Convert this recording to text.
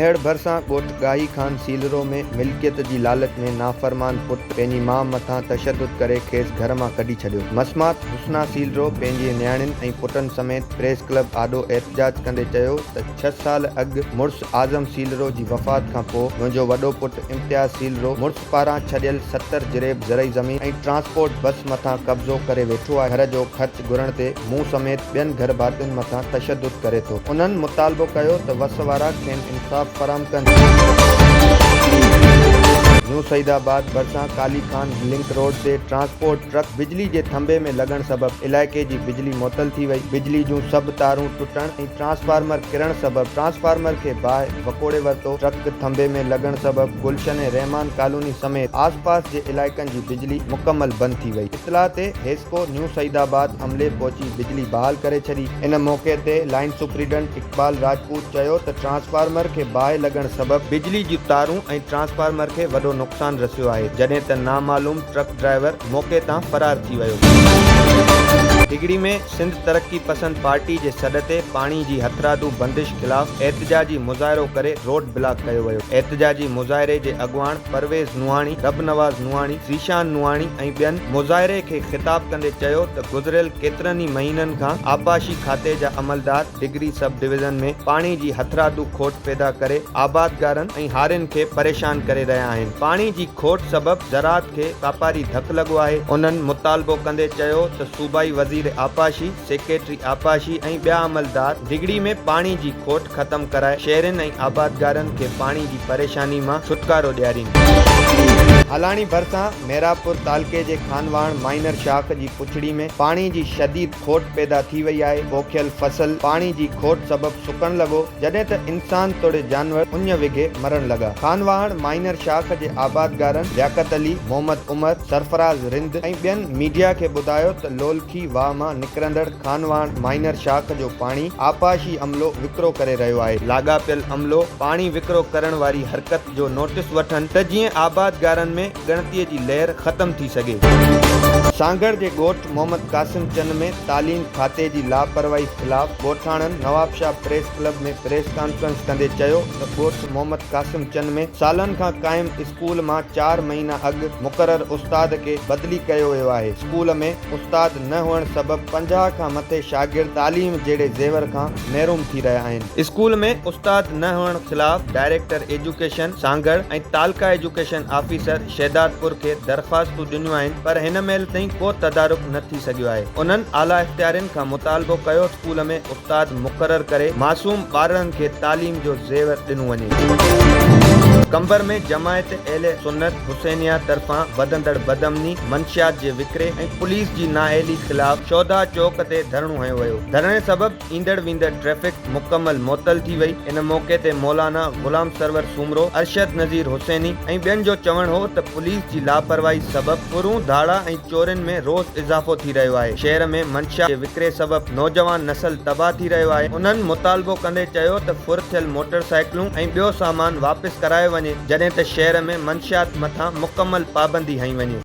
ميهڙ ڀرسان ڳوٺ ڳاهي خان سيلرو ۾ ملڪيت جي لالچ ۾ نافرمان پٽ پنهنجي ماء مٿان تشدد ڪري کيس گهر مان ڪڍي ڇڏيو. مسمات حسنا سيلرو پنهنجي نياڻين ۽ پٽن سميت پريس ڪلب آڏو احتجاج ڪندي چيو ته ڇهه سال اڳ مڙس اعظم سيلرو جي وفات کان پوء منهنجو وڏو پٽ امتياز سيلرو مڙس پاران ڇڏيل 70 جريب زرعي زمين ۽ ٽرانسپورٽ بس مٿان قبضو ڪري ويٺو آهي، گهر جو خرچ گهرڻ تي مون سميت ٻين گهر ڀاتين مٿان تشدد ڪري ٿو. انهن مطالبو ڪيو ته وس وارا کين انصاف فراهم ڪن. نيو سعيد آباد ڀرسان ڪالي خان لنڪ روڊ تي ٽرانسپورٽ ٽرڪ بجلي جي ٿنڀي ۾ لڳڻ سبب علائقي جي بجلي معطل ٿي وئي، بجلي جون سڀ تارون ٽٽڻ ۽ ٽرانسفارمر ڪرڻ سبب ٽرانسفارمر کي باهه وڪوڙي ورتو، ٽرڪ ٿنڀي ۾ لڳڻ سبب گلشن رحمان ڪالوني سميت آس پاس جي علائقن جي بجلي مڪمل بند ٿي وئي، اطلاع تي حيسڪو نيو سعيد آباد عملي پهچي بجلي بحال ڪري ڇڏي، ان موقعي تي لائين سپريڊنٽ اقبال راجپوت چيو ته ٽرانسفارمر کي باهه لڳڻ سبب بجلي جون تارون ۽ ٽرانسفارمر کي وڏو نقصان رسيو آهي، جڏهن ته نامعلوم ٽرڪ ڊرائيور موقعي تان فرار ٿي ويو. ڊگهڙي ۾ سنڌ ترقي پسند پارٽي جي سڏ تي پاڻي جي هٿرادو بندش خلاف احتجاجي مظاهرو ڪري روڊ بلاڪ ڪيو ويو. احتجاجي مظاهري جي اڳواڻ پرويز نوحاڻي، ربنواز نوحاڻي، ذيشان نوحاڻي ۽ ٻين مظاهري کي خطاب ڪندي چيو ته گذريل ڪيترن ئي مهينن کان آبپاشي کاتي جا عملدار ڊگهڙي سب ڊويزن ۾ پاڻي جي هٿرادو کوٽ پيدا ڪري آبادگارن ۽ هارين کي پريشان ڪري رهيا آهن، پاڻي جي کوٽ سبب زراعت کي ڪاپاري ڌڪ لڳو آهي. انهن مطالبو ڪندي چيو ته صوبائي وزير آبپاشي، سيڪريٽري آبپاشي ۽ ٻيا عملدار ڊگهڙي ۾ پاڻي جي کوٽ ختم ڪرائي شهرين ۽ آبادگارن کي پاڻي جي پريشاني مان ڇوٽڪارو ڏيارين. هالاڻي ڀرسان ميرانپور تعلقي جي خانواهڻ مائنر شاخ جي پڇڙي ۾ پاڻي جي شديد کوٽ پيدا ٿي وئي آهي، پوکيل فصل پاڻي جي کوٽ سبب سڪڻ لڳو، جڏهن ته انسان توڙي جانور اڃ وگهي مرڻ لڳا. خانواهڻ مائنر شاخ جي آبادگارن لياقت علي، محمد عمر، سرفراز رند ۽ ٻين ميڊيا کي ٻڌايو ته لولکي واهه مان نڪرندڙ خانواهڻ مائنر شاخ جو پاڻي آبپاشي عملو وڪرو ڪري رهيو آهي، لاڳاپيل عملو پاڻي وڪرو ڪرڻ واري حرڪت جو نوٽيس وٺن ته جيئن آبادگارن ۾ ڳڻتي جي لهر ختم ٿي سگهي. سانگهڙ جي ڳوٺ محمد قاسم چن ۾ تعليم کاتي جي لاپرواهي خلاف ڳوٺاڻن Nawabshah press club ۾ press conference ڪندي چيو ته ڳوٺ محمد قاسم چن ۾ سالن کان قائم اسڪول مان چار مهينا اڳ مقرر استاد کي بدلي ڪيو ويو آهي، اسڪول ۾ استاد نه هئڻ سبب 50 کان مٿي شاگرد تعليم جهڙي زيور کان محروم ٿي رهيا آهن. اسڪول ۾ استاد نه هئڻ خلاف ڊائريڪٽر ايجوڪيشن سانگهڙ ۽ تعلقه ايجوڪيشن آفيسر شهدادپور کي درخواستون ڏنيون آهن پر هن مهل تائين ڪو تدارڪ نه ٿي سگهيو آهي. انهن اعليٰ اختيارين کان مطالبو ڪيو ته اسڪول ۾ استاد مقرر ڪري معصوم ٻارڙن کي تعليم جو زيور ڏنو وڃي. قمبر ۾ جماعت اهل سنت حسينيه طرفان وڌندڙ بدامني، منشيات جي وڪري ۽ پوليس جي نااهلي خلاف شوڌا چوڪ تي ڌرڻو هنيو ويو. ڌرڻي سبب ايندڙ ويندڙ ٽريفڪ مڪمل معطل ٿي وئي، ان موقعي تي مولانا غلام سرور سومرو، ارشد نذير حسيني ۽ ٻين جو چوڻ هو ته پوليس جي لاپرواهي سبب ڦرون، ڌاڙا ۽ چورين ۾ روز اضافو ٿي رهيو آهي، شهر ۾ منشيات جي وڪري سبب نوجوان نسل تباهه ٿي رهيو آهي، انهن مطالبو ڪندي چيو ته ڦر ٿيل موٽر سائيڪلون ۽ ٻيو سامان واپس ڪرايو وڃي، جڏهن ته شهر ۾ منشيات مٿان مڪمل پابندي هنئي وڃي.